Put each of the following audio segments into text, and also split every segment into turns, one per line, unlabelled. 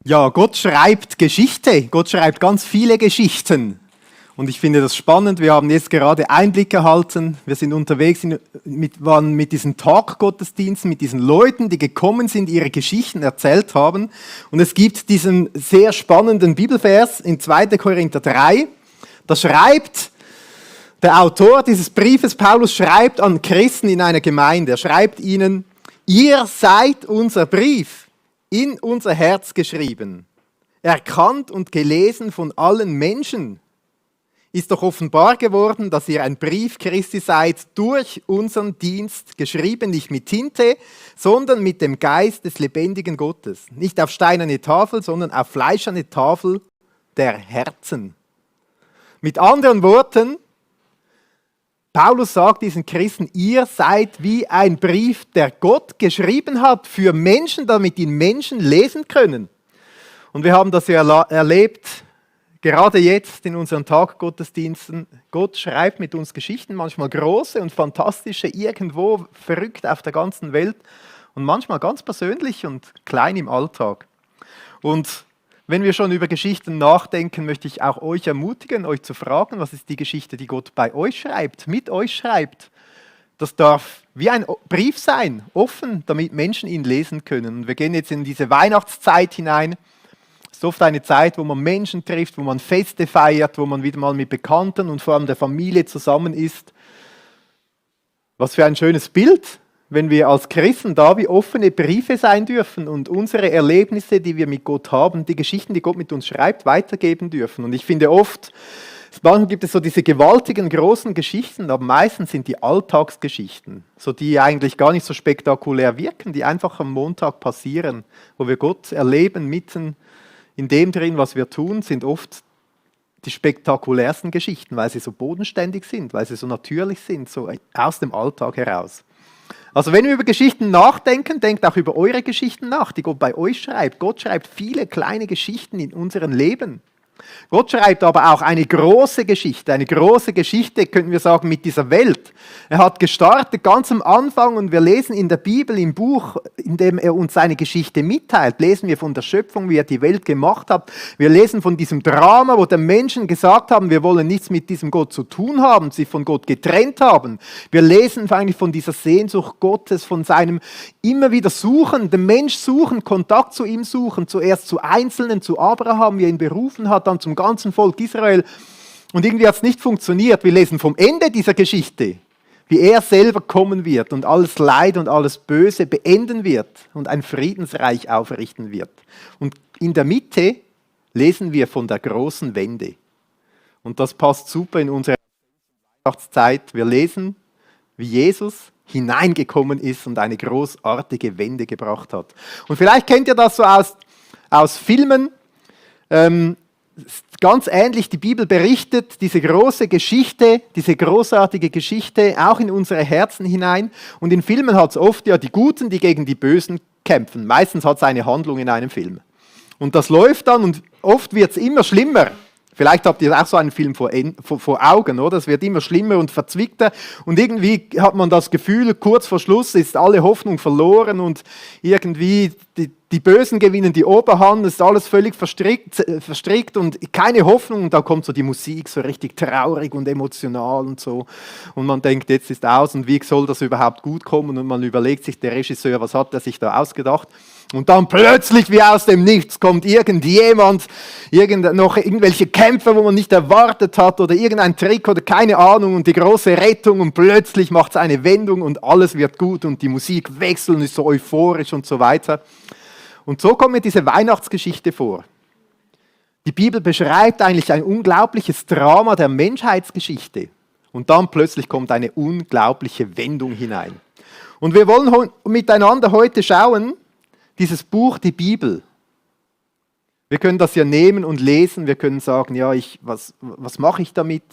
Ja, Gott schreibt Geschichte. Gott schreibt ganz viele Geschichten. Und ich finde das spannend. Wir haben jetzt gerade Einblick erhalten. Wir sind unterwegs, waren mit diesen Taggottesdiensten, mit diesen Leuten, die gekommen sind, ihre Geschichten erzählt haben. Und es gibt diesen sehr spannenden Bibelvers in 2. Korinther 3. Da schreibt der Autor dieses Briefes, Paulus, schreibt an Christen in einer Gemeinde. Er schreibt ihnen: Ihr seid unser Brief, in unser Herz geschrieben, erkannt und gelesen von allen Menschen. Ist doch offenbar geworden, dass ihr ein Brief Christi seid, durch unseren Dienst, geschrieben nicht mit Tinte, sondern mit dem Geist des lebendigen Gottes. Nicht auf steinerne Tafel, sondern auf fleischerne Tafel der Herzen. Mit anderen Worten, Paulus sagt diesen Christen, ihr seid wie ein Brief, der Gott geschrieben hat für Menschen, damit ihn Menschen lesen können. Und wir haben das ja erlebt, gerade jetzt in unseren Taggottesdiensten. Gott schreibt mit uns Geschichten, manchmal große und fantastische, irgendwo verrückt auf der ganzen Welt und manchmal ganz persönlich und klein im Alltag. Und wenn wir schon über Geschichten nachdenken, möchte ich auch euch ermutigen, euch zu fragen, was ist die Geschichte, die Gott bei euch schreibt, mit euch schreibt. Das darf wie ein Brief sein, offen, damit Menschen ihn lesen können. Und wir gehen jetzt in diese Weihnachtszeit hinein. Es ist oft eine Zeit, wo man Menschen trifft, wo man Feste feiert, wo man wieder mal mit Bekannten und vor allem der Familie zusammen ist. Was für ein schönes Bild, wenn wir als Christen da wie offene Briefe sein dürfen und unsere Erlebnisse, die wir mit Gott haben, die Geschichten, die Gott mit uns schreibt, weitergeben dürfen. Und ich finde oft, manchmal gibt es so diese gewaltigen, großen Geschichten, aber meistens sind die Alltagsgeschichten, so die eigentlich gar nicht so spektakulär wirken, die einfach am Montag passieren, wo wir Gott erleben, mitten in dem drin, was wir tun, sind oft die spektakulärsten Geschichten, weil sie so bodenständig sind, weil sie so natürlich sind, so aus dem Alltag heraus. Also wenn wir über Geschichten nachdenken, denkt auch über eure Geschichten nach, die Gott bei euch schreibt. Gott schreibt viele kleine Geschichten in unserem Leben. Gott schreibt aber auch eine große Geschichte, könnten wir sagen, mit dieser Welt. Er hat gestartet ganz am Anfang und wir lesen in der Bibel, im Buch, in dem er uns seine Geschichte mitteilt, lesen wir von der Schöpfung, wie er die Welt gemacht hat. Wir lesen von diesem Drama, wo die Menschen gesagt haben, wir wollen nichts mit diesem Gott zu tun haben, sie von Gott getrennt haben. Wir lesen eigentlich von dieser Sehnsucht Gottes, von seinem immer wieder Suchen, den Mensch suchen, Kontakt zu ihm suchen, zuerst zu Einzelnen, zu Abraham, wie er ihn berufen hat, dann zum ganzen Volk Israel. Und irgendwie hat es nicht funktioniert. Wir lesen vom Ende dieser Geschichte, wie er selber kommen wird und alles Leid und alles Böse beenden wird und ein Friedensreich aufrichten wird. Und in der Mitte lesen wir von der großen Wende. Und das passt super in unsere Weihnachtszeit. Wir lesen, wie Jesus hineingekommen ist und eine großartige Wende gebracht hat. Und vielleicht kennt ihr das so aus Filmen. Ganz ähnlich, die Bibel berichtet diese große Geschichte, diese großartige Geschichte auch in unsere Herzen hinein. Und in Filmen hat es oft ja die Guten, die gegen die Bösen kämpfen. Meistens hat es eine Handlung in einem Film. Und das läuft dann und oft wird es immer schlimmer. Vielleicht habt ihr auch so einen Film vor Augen, oder? Es wird immer schlimmer und verzwickter und irgendwie hat man das Gefühl, kurz vor Schluss ist alle Hoffnung verloren und irgendwie die Bösen gewinnen die Oberhand, es ist alles völlig verstrickt und keine Hoffnung und da kommt so die Musik so richtig traurig und emotional und so und man denkt, jetzt ist aus und wie soll das überhaupt gut kommen und man überlegt sich, der Regisseur, was hat er sich da ausgedacht? Und dann plötzlich wie aus dem Nichts kommt irgendjemand, noch irgendwelche Kämpfe, wo man nicht erwartet hat oder irgendein Trick oder keine Ahnung und die große Rettung und plötzlich macht es eine Wendung und alles wird gut und die Musik wechselt und ist so euphorisch und so weiter. Und so kommt mir diese Weihnachtsgeschichte vor. Die Bibel beschreibt eigentlich ein unglaubliches Drama der Menschheitsgeschichte und dann plötzlich kommt eine unglaubliche Wendung hinein. Und wir wollen miteinander heute schauen, dieses Buch, die Bibel. Wir können das ja nehmen und lesen, wir können sagen, ja, was mache ich damit?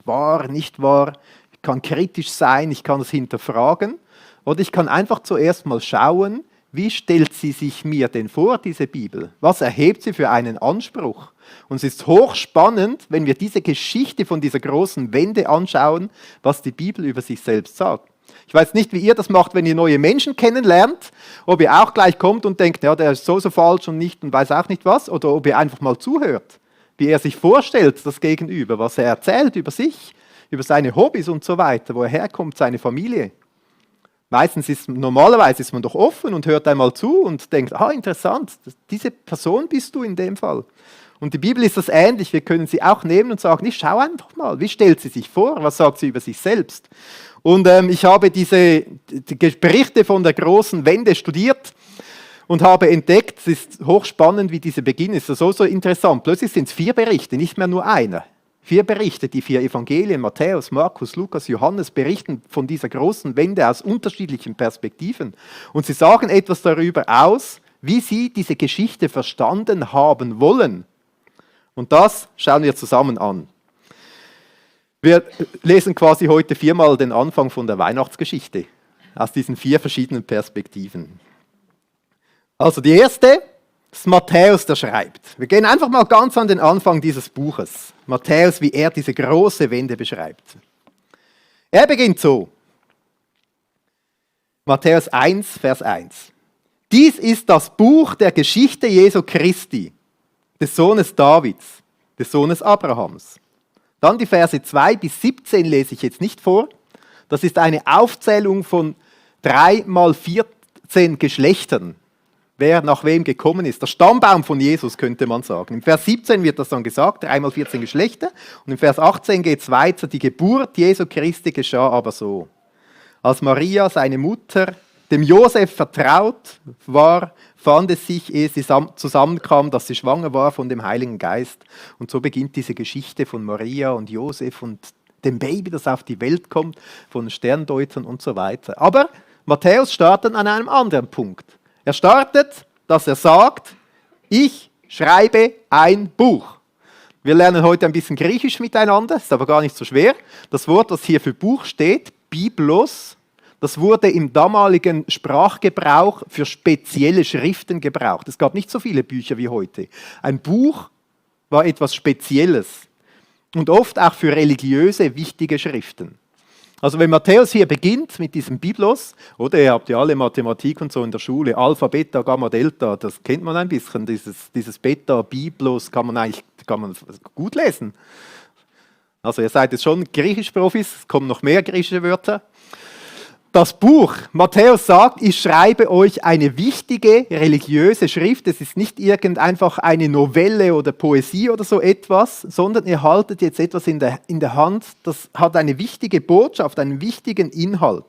Wahr, nicht wahr? Ich kann kritisch sein, ich kann es hinterfragen. Oder ich kann einfach zuerst mal schauen, wie stellt sie sich mir denn vor, diese Bibel? Was erhebt sie für einen Anspruch? Und es ist hochspannend, wenn wir diese Geschichte von dieser großen Wende anschauen, was die Bibel über sich selbst sagt. Ich weiß nicht, wie ihr das macht, wenn ihr neue Menschen kennenlernt, ob ihr auch gleich kommt und denkt, ja, der ist so falsch und nicht und weiß auch nicht was, oder ob ihr einfach mal zuhört, wie er sich vorstellt, das Gegenüber, was er erzählt über sich, über seine Hobbys und so weiter, wo er herkommt, seine Familie. Normalerweise ist man doch offen und hört einmal zu und denkt, interessant, diese Person bist du in dem Fall. Und die Bibel ist das ähnlich, wir können sie auch nehmen und sagen, ich schau einfach mal, wie stellt sie sich vor, was sagt sie über sich selbst. Und ich habe die Berichte von der großen Wende studiert und habe entdeckt, es ist hochspannend, wie dieser Beginn ist, so interessant. Plötzlich sind es 4 Berichte, nicht mehr nur einer. 4 Berichte, die 4 Evangelien, Matthäus, Markus, Lukas, Johannes, berichten von dieser großen Wende aus unterschiedlichen Perspektiven. Und sie sagen etwas darüber aus, wie sie diese Geschichte verstanden haben wollen. Und das schauen wir zusammen an. Wir lesen quasi heute 4-mal den Anfang von der Weihnachtsgeschichte, aus diesen 4 verschiedenen Perspektiven. Also die erste, ist Matthäus, der schreibt. Wir gehen einfach mal ganz an den Anfang dieses Buches. Matthäus, wie er diese große Wende beschreibt. Er beginnt so. Matthäus 1, Vers 1. Dies ist das Buch der Geschichte Jesu Christi, des Sohnes Davids, des Sohnes Abrahams. Dann die Verse 2 bis 17 lese ich jetzt nicht vor. Das ist eine Aufzählung von 3 mal 14 Geschlechtern. Wer nach wem gekommen ist. Der Stammbaum von Jesus, könnte man sagen. Im Vers 17 wird das dann gesagt, 3 mal 14 Geschlechter. Und im Vers 18 geht es weiter, die Geburt Jesu Christi geschah aber so. Als Maria, seine Mutter, dem Josef vertraut war, fand es sich, ehe sie zusammenkam, dass sie schwanger war von dem Heiligen Geist. Und so beginnt diese Geschichte von Maria und Josef und dem Baby, das auf die Welt kommt, von Sterndeutern und so weiter. Aber Matthäus startet an einem anderen Punkt. Er startet, dass er sagt, ich schreibe ein Buch. Wir lernen heute ein bisschen Griechisch miteinander, ist aber gar nicht so schwer. Das Wort, das hier für Buch steht, Biblos, das wurde im damaligen Sprachgebrauch für spezielle Schriften gebraucht. Es gab nicht so viele Bücher wie heute. Ein Buch war etwas Spezielles und oft auch für religiöse, wichtige Schriften. Also wenn Matthäus hier beginnt mit diesem Biblos, oder ihr habt ja alle Mathematik und so in der Schule, Alpha, Beta, Gamma, Delta, das kennt man ein bisschen, dieses Beta, Biblos kann man gut lesen. Also ihr seid jetzt schon Griechisch-Profis, es kommen noch mehr griechische Wörter. Das Buch, Matthäus sagt, ich schreibe euch eine wichtige religiöse Schrift. Es ist nicht einfach eine Novelle oder Poesie oder so etwas, sondern ihr haltet jetzt etwas in der Hand, das hat eine wichtige Botschaft, einen wichtigen Inhalt.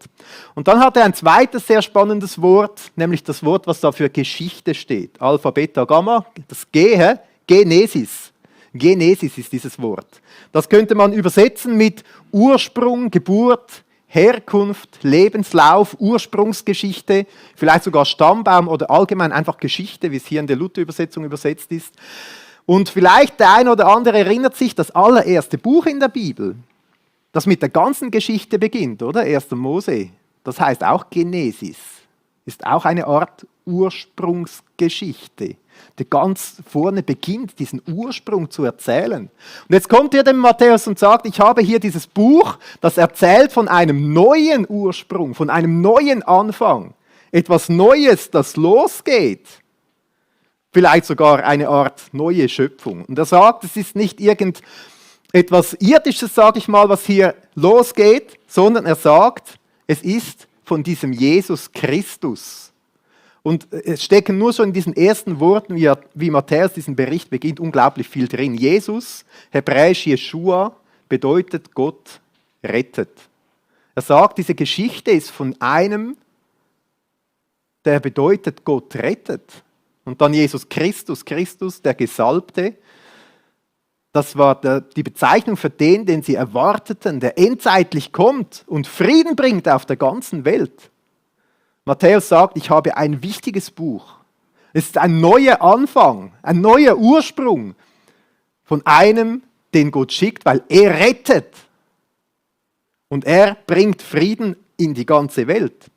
Und dann hat er ein zweites sehr spannendes Wort, nämlich das Wort, was da für Geschichte steht. Alpha, Beta, Gamma, das Genesis. Genesis ist dieses Wort. Das könnte man übersetzen mit Ursprung, Geburt, Herkunft, Lebenslauf, Ursprungsgeschichte, vielleicht sogar Stammbaum oder allgemein einfach Geschichte, wie es hier in der Luther-Übersetzung übersetzt ist. Und vielleicht der eine oder andere erinnert sich, das allererste Buch in der Bibel, das mit der ganzen Geschichte beginnt, oder? 1. Mose, das heißt auch Genesis, ist auch eine Art Ursprungsgeschichte, der ganz vorne beginnt, diesen Ursprung zu erzählen. Und jetzt kommt hier der Matthäus und sagt, ich habe hier dieses Buch, das erzählt von einem neuen Ursprung, von einem neuen Anfang. Etwas Neues, das losgeht. Vielleicht sogar eine Art neue Schöpfung. Und er sagt, es ist nicht irgendetwas Irdisches, sage ich mal, was hier losgeht, sondern er sagt, es ist von diesem Jesus Christus. Und es stecken nur so in diesen ersten Worten, wie Matthäus diesen Bericht beginnt, unglaublich viel drin. Jesus, hebräisch Jeshua, bedeutet Gott rettet. Er sagt, diese Geschichte ist von einem, der bedeutet Gott rettet. Und dann Jesus Christus, der Gesalbte, das war die Bezeichnung für den sie erwarteten, der endzeitlich kommt und Frieden bringt auf der ganzen Welt. Matthäus sagt, ich habe ein wichtiges Buch. Es ist ein neuer Anfang, ein neuer Ursprung von einem, den Gott schickt, weil er rettet. Und er bringt Frieden in die ganze Welt.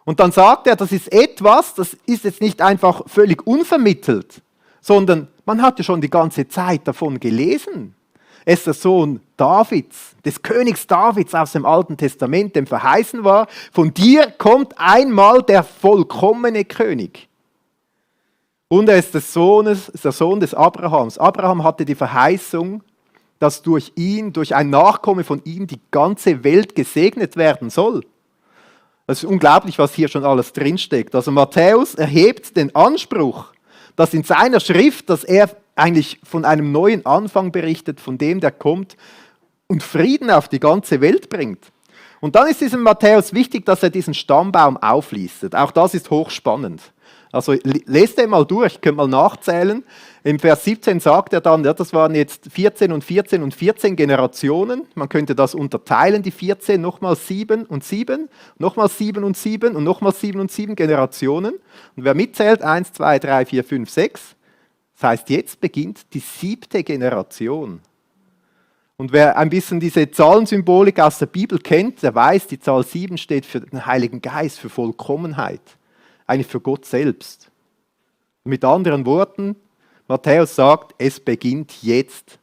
Und dann sagt er, das ist etwas, das ist jetzt nicht einfach völlig unvermittelt, sondern man hat ja schon die ganze Zeit davon gelesen. Er ist der Sohn Davids, des Königs Davids aus dem Alten Testament, dem verheißen war, von dir kommt einmal der vollkommene König. Und er ist der Sohn des Abrahams. Abraham hatte die Verheißung, dass durch ihn, durch ein Nachkomme von ihm, die ganze Welt gesegnet werden soll. Das ist unglaublich, was hier schon alles drinsteckt. Also Matthäus erhebt den Anspruch, dass in seiner Schrift, dass er eigentlich von einem neuen Anfang berichtet, von dem, der kommt und Frieden auf die ganze Welt bringt. Und dann ist diesem Matthäus wichtig, dass er diesen Stammbaum auflistet. Auch das ist hochspannend. Also lest den mal durch, könnt mal nachzählen. Im Vers 17 sagt er dann, ja, das waren jetzt 14 und 14 und 14 Generationen. Man könnte das unterteilen, die 14, nochmal 7 und 7, nochmal 7 und 7 und nochmal 7 und 7 Generationen. Und wer mitzählt, 1, 2, 3, 4, 5, 6, das heißt, jetzt beginnt die 7. Generation. Und wer ein bisschen diese Zahlensymbolik aus der Bibel kennt, der weiß, die Zahl 7 steht für den Heiligen Geist, für Vollkommenheit. Eigentlich für Gott selbst. Mit anderen Worten, Matthäus sagt, es beginnt jetzt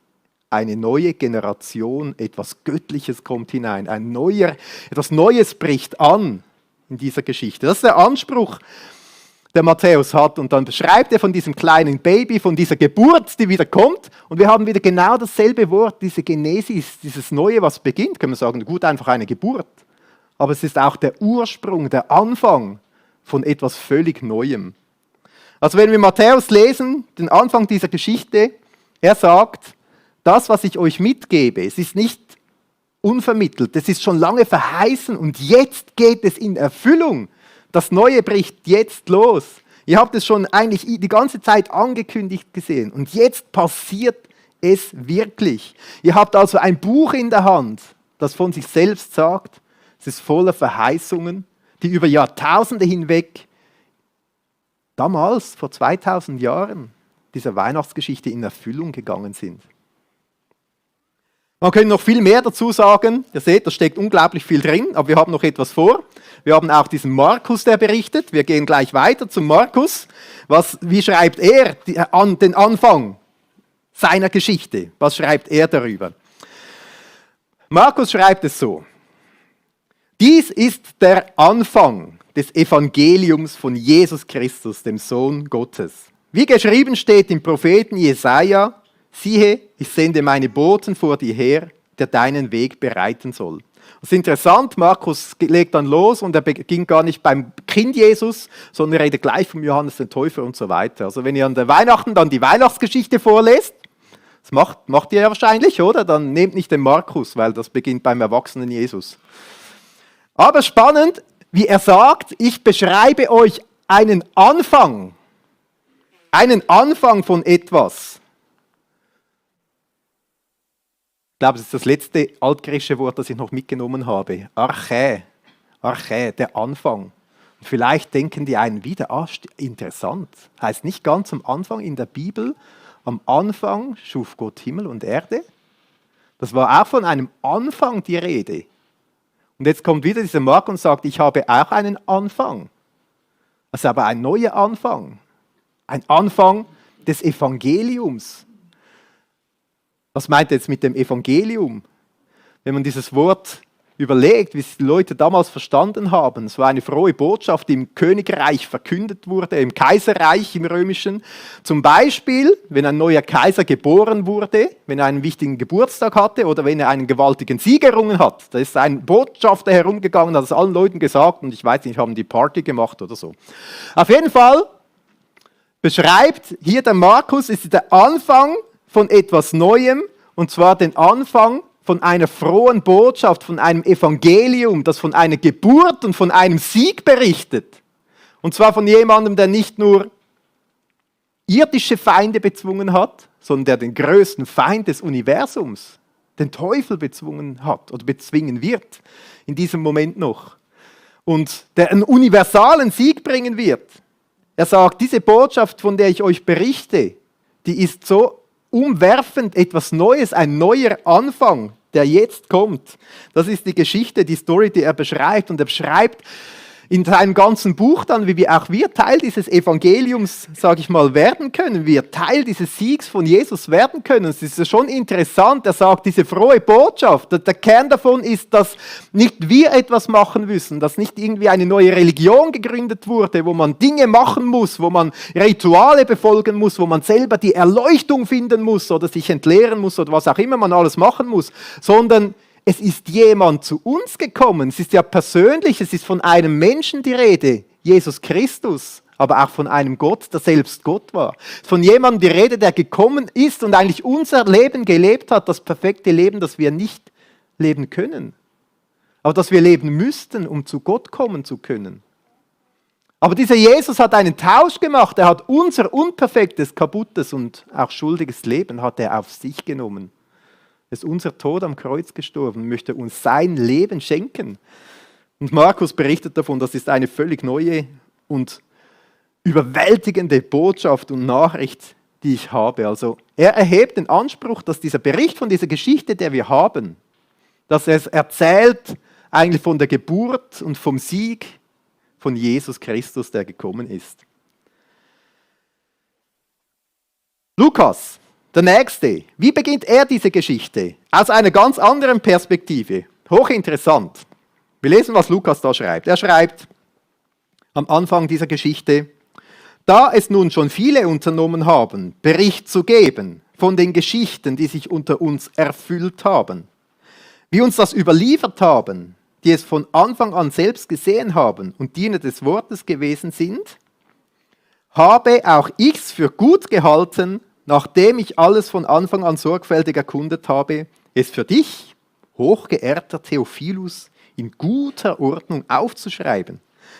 eine neue Generation, etwas Göttliches kommt hinein, etwas Neues bricht an in dieser Geschichte. Das ist der Anspruch, der Matthäus hat. Und dann beschreibt er von diesem kleinen Baby, von dieser Geburt, die wieder kommt. Und wir haben wieder genau dasselbe Wort, diese Genesis, dieses Neue, was beginnt. Können wir sagen, gut, einfach eine Geburt. Aber es ist auch der Ursprung, der Anfang von etwas völlig Neuem. Also wenn wir Matthäus lesen, den Anfang dieser Geschichte, er sagt, das, was ich euch mitgebe, es ist nicht unvermittelt, es ist schon lange verheißen und jetzt geht es in Erfüllung. Das Neue bricht jetzt los. Ihr habt es schon eigentlich die ganze Zeit angekündigt gesehen und jetzt passiert es wirklich. Ihr habt also ein Buch in der Hand, das von sich selbst sagt, es ist voller Verheißungen, die über Jahrtausende hinweg, damals, vor 2000 Jahren, dieser Weihnachtsgeschichte in Erfüllung gegangen sind. Man könnte noch viel mehr dazu sagen. Ihr seht, da steckt unglaublich viel drin, aber wir haben noch etwas vor. Wir haben auch diesen Markus, der berichtet. Wir gehen gleich weiter zum Markus. Wie schreibt er den Anfang seiner Geschichte? Was schreibt er darüber? Markus schreibt es so. Dies ist der Anfang des Evangeliums von Jesus Christus, dem Sohn Gottes. Wie geschrieben steht im Propheten Jesaja, siehe, ich sende meine Boten vor dir her, der deinen Weg bereiten soll. Das ist interessant, Markus legt dann los und er beginnt gar nicht beim Kind Jesus, sondern er redet gleich vom Johannes den Täufer und so weiter. Also wenn ihr an der Weihnachten dann die Weihnachtsgeschichte vorlest, das macht ihr ja wahrscheinlich, oder? Dann nehmt nicht den Markus, weil das beginnt beim erwachsenen Jesus. Aber spannend, wie er sagt, ich beschreibe euch einen Anfang von etwas. Ich glaube, das ist das letzte altgriechische Wort, das ich noch mitgenommen habe. Archä, der Anfang. Und vielleicht denken die einen wieder, interessant. Heißt nicht ganz am Anfang in der Bibel, am Anfang schuf Gott Himmel und Erde. Das war auch von einem Anfang die Rede. Und jetzt kommt wieder dieser Mark und sagt, ich habe auch einen Anfang. Also aber ein neuer Anfang. Ein Anfang des Evangeliums. Was meint er jetzt mit dem Evangelium? Wenn man dieses Wort überlegt, wie es die Leute damals verstanden haben. Es war eine frohe Botschaft, die im Königreich verkündet wurde, im Kaiserreich, im römischen. Zum Beispiel, wenn ein neuer Kaiser geboren wurde, wenn er einen wichtigen Geburtstag hatte oder wenn er einen gewaltigen Sieg errungen hat. Da ist ein Botschafter herumgegangen, hat es allen Leuten gesagt und ich weiß nicht, haben die Party gemacht oder so. Auf jeden Fall beschreibt hier der Markus, ist der Anfang von etwas Neuem und zwar den Anfang von einer frohen Botschaft, von einem Evangelium, das von einer Geburt und von einem Sieg berichtet. Und zwar von jemandem, der nicht nur irdische Feinde bezwungen hat, sondern der den größten Feind des Universums, den Teufel bezwungen hat oder bezwingen wird, in diesem Moment noch. Und der einen universalen Sieg bringen wird. Er sagt, diese Botschaft, von der ich euch berichte, die ist so umwerfend, etwas Neues, ein neuer Anfang, der jetzt kommt. Das ist die Geschichte, die Story, die er beschreibt. Und er beschreibt in seinem ganzen Buch dann, wie wir auch Teil dieses Evangeliums, sage ich mal, werden können, wir Teil dieses Siegs von Jesus werden können. Es ist ja schon interessant, er sagt, diese frohe Botschaft, der Kern davon ist, dass nicht wir etwas machen müssen, dass nicht irgendwie eine neue Religion gegründet wurde, wo man Dinge machen muss, wo man Rituale befolgen muss, wo man selber die Erleuchtung finden muss oder sich entleeren muss oder was auch immer man alles machen muss, sondern es ist jemand zu uns gekommen. Es ist ja persönlich, es ist von einem Menschen die Rede, Jesus Christus, aber auch von einem Gott, der selbst Gott war. Von jemandem die Rede, der gekommen ist und eigentlich unser Leben gelebt hat, das perfekte Leben, das wir nicht leben können. Aber das wir leben müssten, um zu Gott kommen zu können. Aber dieser Jesus hat einen Tausch gemacht. Er hat unser unperfektes, kaputtes und auch schuldiges Leben hat er auf sich genommen. Er ist unser Tod am Kreuz gestorben, möchte uns sein Leben schenken. Und Markus berichtet davon, das ist eine völlig neue und überwältigende Botschaft und Nachricht, die ich habe. Also er erhebt den Anspruch, dass dieser Bericht von dieser Geschichte, der wir haben, dass er es erzählt eigentlich von der Geburt und vom Sieg von Jesus Christus, der gekommen ist. Lukas, der Nächste, wie beginnt er diese Geschichte? Aus einer ganz anderen Perspektive. Hochinteressant. Wir lesen, was Lukas da schreibt. Er schreibt am Anfang dieser Geschichte, da es nun schon viele unternommen haben, Bericht zu geben von den Geschichten, die sich unter uns erfüllt haben, wie uns das überliefert haben, die es von Anfang an selbst gesehen haben und Diener des Wortes gewesen sind, habe auch ich's für gut gehalten, nachdem ich alles von Anfang an sorgfältig erkundet habe, es für dich, hochgeehrter Theophilus, in guter Ordnung aufzuschreiben,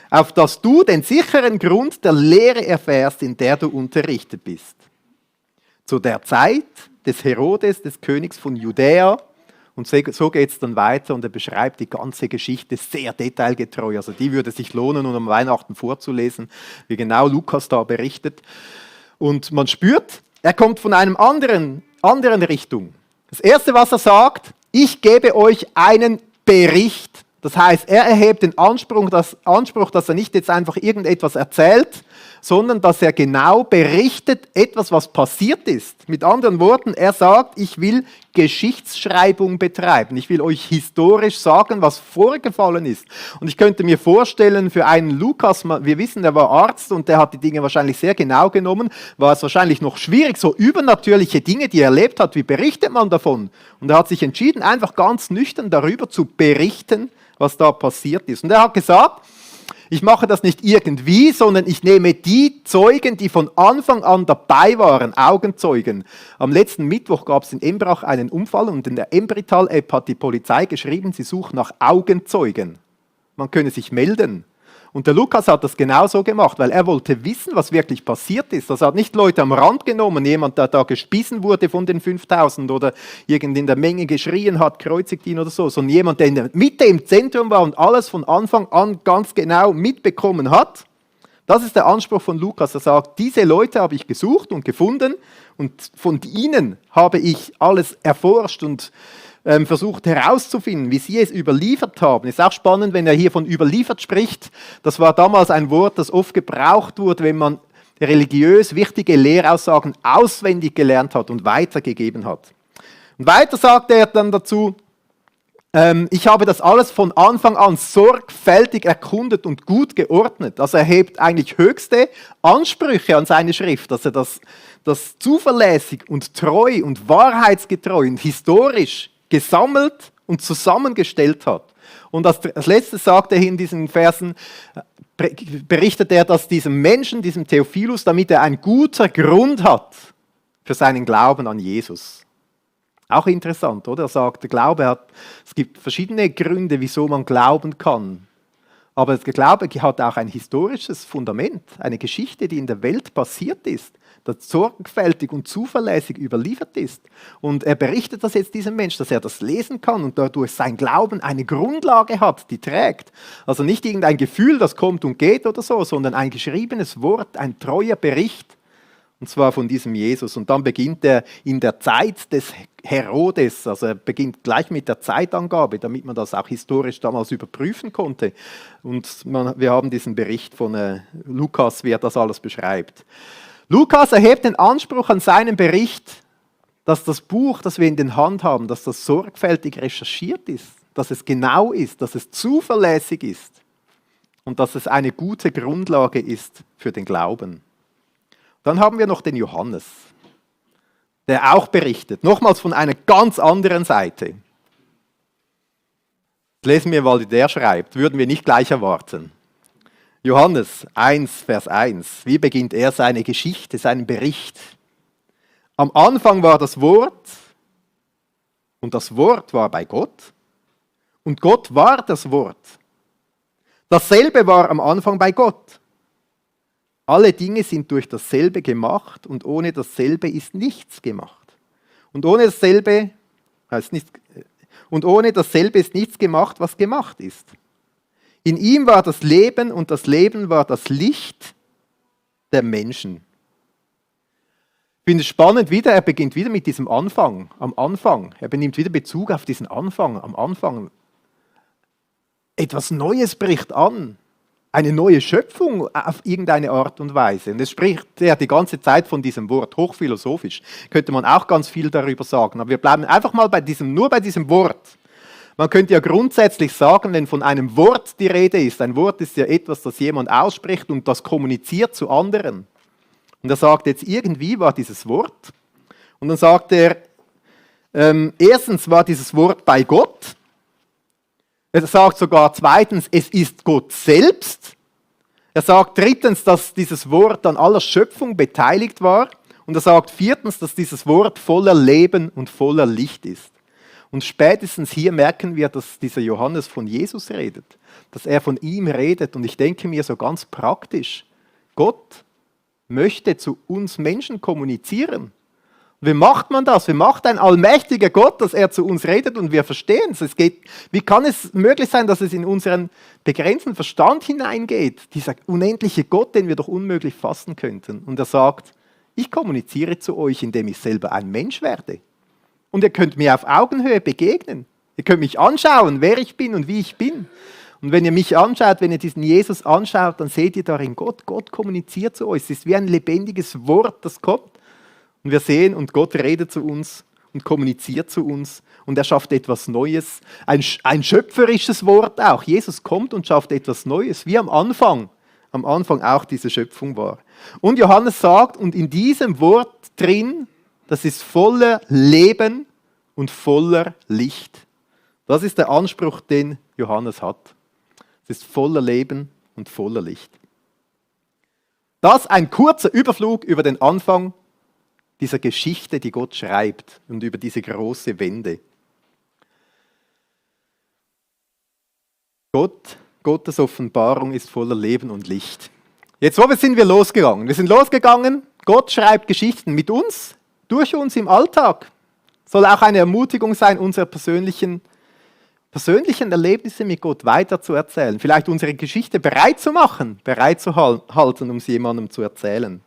auf dass du den sicheren Grund der Lehre erfährst, in der du unterrichtet bist. Zu der Zeit des Herodes, des Königs von Judäa, und so geht es dann weiter und er beschreibt die ganze Geschichte sehr detailgetreu. Also die würde sich lohnen, um am Weihnachten vorzulesen, wie genau Lukas da berichtet. Und man spürt, er kommt von einer anderen Richtung. Das Erste, was er sagt, ich gebe euch einen Bericht. Das heißt, er erhebt den Anspruch, dass er nicht jetzt einfach irgendetwas erzählt, sondern dass er genau berichtet, etwas, was passiert ist. Mit anderen Worten, er sagt, ich will Geschichtsschreibung betreiben. Ich will euch historisch sagen, was vorgefallen ist. Und ich könnte mir vorstellen, für einen Lukas, wir wissen, er war Arzt und der hat die Dinge wahrscheinlich sehr genau genommen, war es wahrscheinlich noch schwierig, so übernatürliche Dinge, die er erlebt hat, wie berichtet man davon? Und er hat sich entschieden, einfach ganz nüchtern darüber zu berichten, was da passiert ist. Und er hat gesagt, ich mache das nicht irgendwie, sondern ich nehme die Zeugen, die von Anfang an dabei waren, Augenzeugen. Am letzten Mittwoch gab es in Embrach einen Unfall und in der Embrital-App hat die Polizei geschrieben, sie sucht nach Augenzeugen. Man könne sich melden. Und der Lukas hat das genauso gemacht, weil er wollte wissen, was wirklich passiert ist. Das hat nicht Leute am Rand genommen, jemand, der da gespissen wurde von den 5000 oder irgend in der Menge geschrien hat, kreuzigt ihn oder so, sondern jemand, der in der Mitte im Zentrum war und alles von Anfang an ganz genau mitbekommen hat. Das ist der Anspruch von Lukas. Er sagt, diese Leute habe ich gesucht und gefunden und von ihnen habe ich alles erforscht und versucht herauszufinden, wie sie es überliefert haben. Ist auch spannend, wenn er hier von überliefert spricht. Das war damals ein Wort, das oft gebraucht wurde, wenn man religiös wichtige Lehraussagen auswendig gelernt hat und weitergegeben hat. Und weiter sagt er dann dazu, ich habe das alles von Anfang an sorgfältig erkundet und gut geordnet. Also er hebt eigentlich höchste Ansprüche an seine Schrift, dass er das zuverlässig und treu und wahrheitsgetreu und historisch gesammelt und zusammengestellt hat. Und als letztes sagt er hier in diesen Versen, berichtet er das diesem Menschen, diesem Theophilus, damit er ein guter Grund hat für seinen Glauben an Jesus. Auch interessant, oder? Er sagt, der Glaube es gibt verschiedene Gründe, wieso man glauben kann. Aber der Glaube hat auch ein historisches Fundament, eine Geschichte, die in der Welt passiert ist, das sorgfältig und zuverlässig überliefert ist. Und er berichtet das jetzt diesem Menschen, dass er das lesen kann und dadurch sein Glauben eine Grundlage hat, die trägt. Also nicht irgendein Gefühl, das kommt und geht oder so, sondern ein geschriebenes Wort, ein treuer Bericht. Und zwar von diesem Jesus. Und dann beginnt er in der Zeit des Herodes, also er beginnt gleich mit der Zeitangabe, damit man das auch historisch damals überprüfen konnte. Und wir haben diesen Bericht von Lukas, wie er das alles beschreibt. Lukas erhebt den Anspruch an seinen Bericht, dass das Buch, das wir in den Hand haben, dass das sorgfältig recherchiert ist, dass es genau ist, dass es zuverlässig ist und dass es eine gute Grundlage ist für den Glauben. Dann haben wir noch den Johannes, der auch berichtet, nochmals von einer ganz anderen Seite. Lesen wir mal, wie der schreibt, würden wir nicht gleich erwarten. Johannes 1, Vers 1, wie beginnt er seine Geschichte, seinen Bericht? Am Anfang war das Wort und das Wort war bei Gott und Gott war das Wort. Dasselbe war am Anfang bei Gott. Alle Dinge sind durch dasselbe gemacht und ohne dasselbe ist nichts gemacht. Und ohne dasselbe ist nichts gemacht, was gemacht ist. In ihm war das Leben und das Leben war das Licht der Menschen. Ich finde es spannend wieder, er beginnt wieder mit diesem Anfang, am Anfang. Er benimmt wieder Bezug auf diesen Anfang, am Anfang. Etwas Neues bricht an. Eine neue Schöpfung auf irgendeine Art und Weise. Und es spricht ja die ganze Zeit von diesem Wort, hochphilosophisch. Könnte man auch ganz viel darüber sagen. Aber wir bleiben einfach mal nur bei diesem Wort. Man könnte ja grundsätzlich sagen, wenn von einem Wort die Rede ist, ein Wort ist ja etwas, das jemand ausspricht und das kommuniziert zu anderen. Und er sagt jetzt, irgendwie war dieses Wort. Und dann sagt er, erstens war dieses Wort bei Gott. Er sagt sogar zweitens, es ist Gott selbst. Er sagt drittens, dass dieses Wort an aller Schöpfung beteiligt war. Und er sagt viertens, dass dieses Wort voller Leben und voller Licht ist. Und spätestens hier merken wir, dass dieser Johannes von Jesus redet. Dass er von ihm redet. Und ich denke mir so ganz praktisch, Gott möchte zu uns Menschen kommunizieren. Wie macht man das? Wie macht ein allmächtiger Gott, dass er zu uns redet und wir verstehen es? Wie kann es möglich sein, dass es in unseren begrenzten Verstand hineingeht? Dieser unendliche Gott, den wir doch unmöglich fassen könnten. Und er sagt, ich kommuniziere zu euch, indem ich selber ein Mensch werde. Und ihr könnt mir auf Augenhöhe begegnen. Ihr könnt mich anschauen, wer ich bin und wie ich bin. Und wenn ihr mich anschaut, wenn ihr diesen Jesus anschaut, dann seht ihr darin Gott. Gott kommuniziert zu euch. Es ist wie ein lebendiges Wort, das kommt. Und wir sehen, und Gott redet zu uns und kommuniziert zu uns. Und er schafft etwas Neues. Ein schöpferisches Wort auch. Jesus kommt und schafft etwas Neues, wie am Anfang auch diese Schöpfung war. Und Johannes sagt, und in diesem Wort drin, das ist voller Leben und voller Licht. Das ist der Anspruch, den Johannes hat. Es ist voller Leben und voller Licht. Das ein kurzer Überflug über den Anfang dieser Geschichte, die Gott schreibt und über diese große Wende. Gottes Offenbarung ist voller Leben und Licht. Jetzt, wo sind wir losgegangen? Wir sind losgegangen, Gott schreibt Geschichten mit uns, durch uns im Alltag. Soll auch eine Ermutigung sein, unsere persönlichen Erlebnisse mit Gott weiterzuerzählen. Vielleicht unsere Geschichte bereit zu machen, bereit zu halten, um sie jemandem zu erzählen.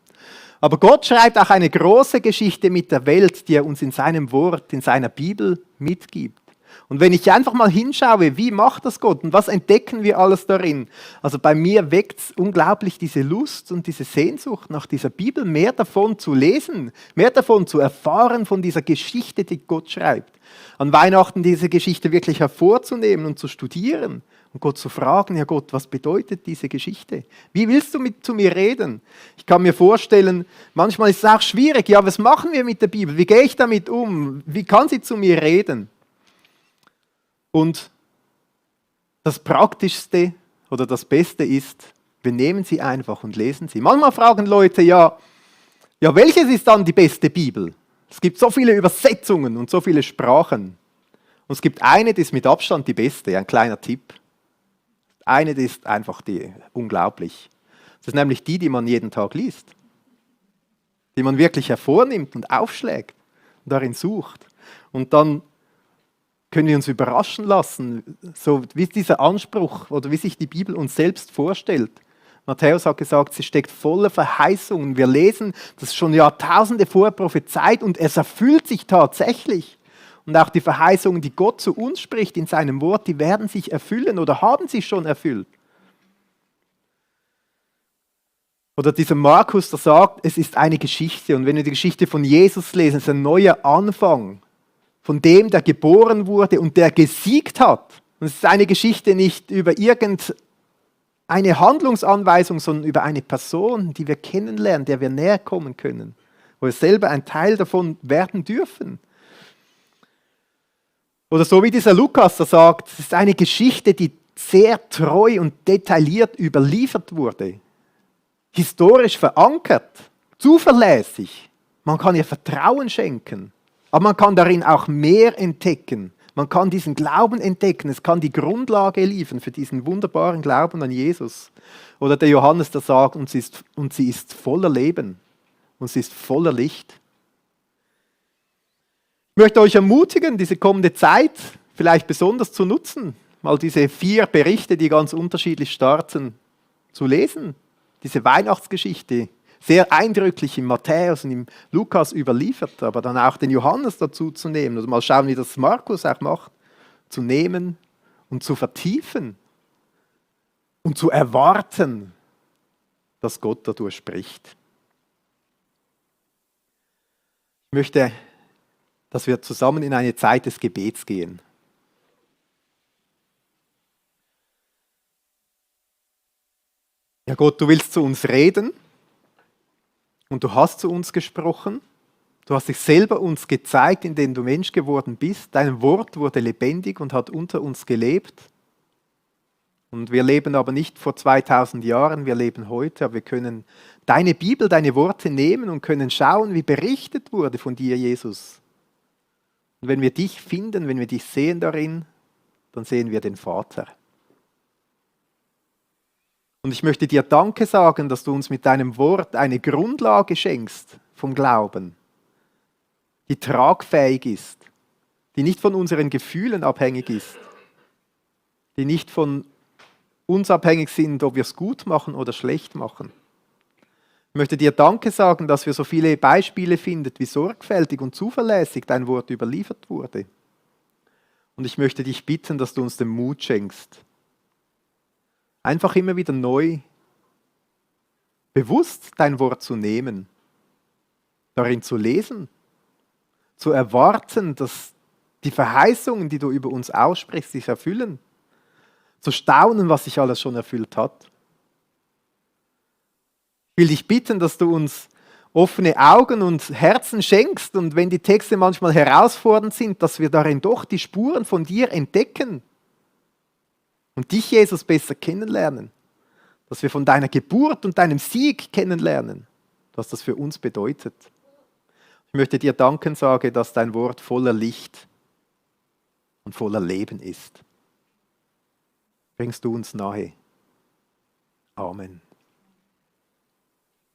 Aber Gott schreibt auch eine große Geschichte mit der Welt, die er uns in seinem Wort, in seiner Bibel mitgibt. Und wenn ich einfach mal hinschaue, wie macht das Gott und was entdecken wir alles darin? Also bei mir weckt es unglaublich diese Lust und diese Sehnsucht nach dieser Bibel, mehr davon zu lesen, mehr davon zu erfahren von dieser Geschichte, die Gott schreibt. An Weihnachten diese Geschichte wirklich hervorzunehmen und zu studieren. Und Gott zu fragen, ja Gott, was bedeutet diese Geschichte? Wie willst du zu mir reden? Ich kann mir vorstellen, manchmal ist es auch schwierig, ja, was machen wir mit der Bibel? Wie gehe ich damit um? Wie kann sie zu mir reden? Und das Praktischste oder das Beste ist, wir nehmen sie einfach und lesen sie. Manchmal fragen Leute, ja, welches ist dann die beste Bibel? Es gibt so viele Übersetzungen und so viele Sprachen. Und es gibt eine, die ist mit Abstand die beste, ein kleiner Tipp. Eine, die ist einfach unglaublich. Das ist nämlich die man jeden Tag liest. Die man wirklich hervornimmt und aufschlägt und darin sucht. Und dann können wir uns überraschen lassen, so wie dieser Anspruch oder wie sich die Bibel uns selbst vorstellt, Matthäus hat gesagt, sie steckt voller Verheißungen. Wir lesen, das ist schon Jahrtausende vorher prophezeit und es erfüllt sich tatsächlich. Und auch die Verheißungen, die Gott zu uns spricht in seinem Wort, die werden sich erfüllen oder haben sich schon erfüllt. Oder dieser Markus, der sagt, es ist eine Geschichte. Und wenn wir die Geschichte von Jesus lesen, ist ein neuer Anfang von dem, der geboren wurde und der gesiegt hat. Und es ist eine Geschichte nicht über irgendeine Handlungsanweisung, sondern über eine Person, die wir kennenlernen, der wir näher kommen können, wo wir selber ein Teil davon werden dürfen. Oder so wie dieser Lukas, der sagt, es ist eine Geschichte, die sehr treu und detailliert überliefert wurde, historisch verankert, zuverlässig. Man kann ihr Vertrauen schenken, aber man kann darin auch mehr entdecken. Man kann diesen Glauben entdecken, es kann die Grundlage liefern für diesen wunderbaren Glauben an Jesus. Oder der Johannes, der sagt, und sie ist voller Leben und sie ist voller Licht. Ich möchte euch ermutigen, diese kommende Zeit vielleicht besonders zu nutzen, mal diese 4 Berichte, die ganz unterschiedlich starten, zu lesen. Diese Weihnachtsgeschichte, sehr eindrücklich im Matthäus und im Lukas überliefert, aber dann auch den Johannes dazu zu nehmen und mal schauen, wie das Markus auch macht, zu nehmen und zu vertiefen und zu erwarten, dass Gott dadurch spricht. Ich möchte, dass wir zusammen in eine Zeit des Gebets gehen. Ja Gott, du willst zu uns reden und du hast zu uns gesprochen. Du hast dich selber uns gezeigt, indem du Mensch geworden bist. Dein Wort wurde lebendig und hat unter uns gelebt. Und wir leben aber nicht vor 2000 Jahren, wir leben heute, aber wir können deine Bibel, deine Worte nehmen und können schauen, wie berichtet wurde von dir, Jesus. Und wenn wir dich finden, wenn wir dich sehen darin, dann sehen wir den Vater. Und ich möchte dir Danke sagen, dass du uns mit deinem Wort eine Grundlage schenkst vom Glauben, die tragfähig ist, die nicht von unseren Gefühlen abhängig ist, die nicht von uns abhängig sind, ob wir es gut machen oder schlecht machen. Ich möchte dir Danke sagen, dass wir so viele Beispiele finden, wie sorgfältig und zuverlässig dein Wort überliefert wurde. Und ich möchte dich bitten, dass du uns den Mut schenkst, einfach immer wieder neu, bewusst dein Wort zu nehmen, darin zu lesen, zu erwarten, dass die Verheißungen, die du über uns aussprichst, sich erfüllen, zu staunen, was sich alles schon erfüllt hat. Ich will dich bitten, dass du uns offene Augen und Herzen schenkst und wenn die Texte manchmal herausfordernd sind, dass wir darin doch die Spuren von dir entdecken und dich, Jesus, besser kennenlernen. Dass wir von deiner Geburt und deinem Sieg kennenlernen, was das für uns bedeutet. Ich möchte dir danken, sage, dass dein Wort voller Licht und voller Leben ist. Bringst du uns nahe. Amen.